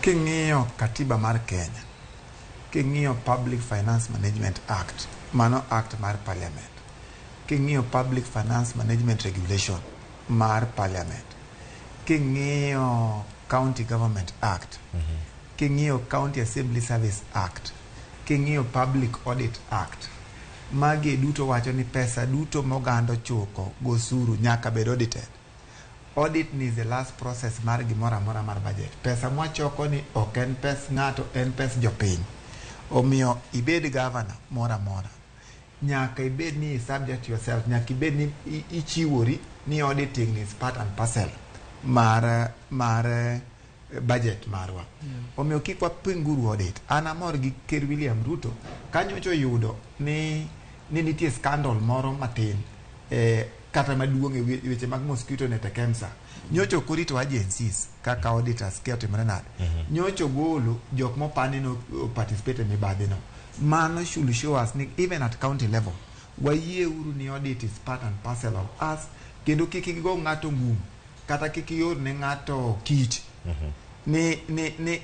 King'iyo katiba mar Kenya, king'iyo Public Finance Management Act, mano act mar parliament. King'iyo Public Finance Management Regulation mar parliament. King'iyo County Government Act, king'iyo County Assembly Service Act, king'iyo Public Audit Act, magi duto wacho ni pesa duto moganda ochoko gosuru nyaka bed audited. Audit ni is the last process mar gimoro amora mar budget. Pesa mwachoko ni ok en pes ng'ato, en pes jopiny. Omiyo ibed governor moro amora, nyaka ibed ni subject yourself, nyaka ibed ni ichiwori ni auditing is part and parcel mar budget marwa. Omiyo kik wapinguru audit. An amor gi Ker William Ruto kanyocha oyudo ni nitie scandal moro matin kata maduong' e weche mag mosquito net e KEMSA. Nyocha ok orito agencies kaka auditors kia otimore nade. Nyocha ogolo jok mopani no participate e mibadhi no. Mano should show us ni even at county level wayieuru ni audit is part and parcel of us, kendo kik igo ng'ato ngum kata kik ior ne ng'ato kich ni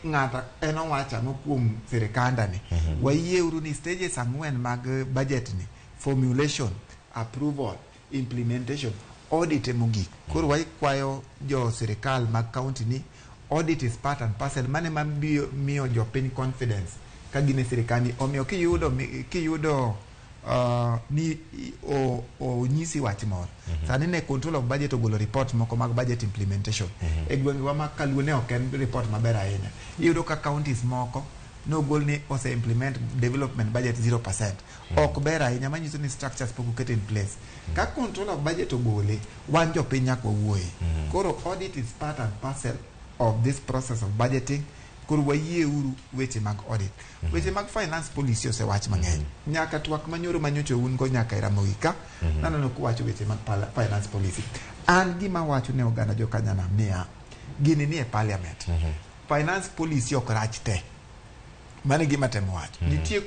ng'ato en owacho ang'o kuom sirikanda ni. Wayieuru ni stages ang'wen mag budget ni: formulation, approval, implementation, audit e mogik. Koro wakwayo jo sirikal mag county ni audit is part and parcel mane mabiro miyo jopiny confidence ka gin e sirikal ni. Omiyo kiyudo ni onyisi wach moro sani ne Control of Budget ogolo report moko mag budget implementation e gwengewa ma Kaluo, ne ok en report maber ahinya. Iyudo ka counties moko nogol ni ose implement development budget 0%. Ok ber ahinya, manyiso ni structures pok oket in place. Ka Control of Budget ogole, wan jopiny nyaka wawuoye. Koro audit is part and parcel of this process of budgeting. Koro wayieuru weche mag audit. Weche mag finance policy osewach mang'eny nyaka twak manyoro manyocha un go nyaka e Ramogi ka. Naneno kuwacho weche mag finance policy. An gima wacho ne oganda jokanyanam niya, gini ni e parliament, finance policy ok rach te. Mano e gima temo wacho nitie.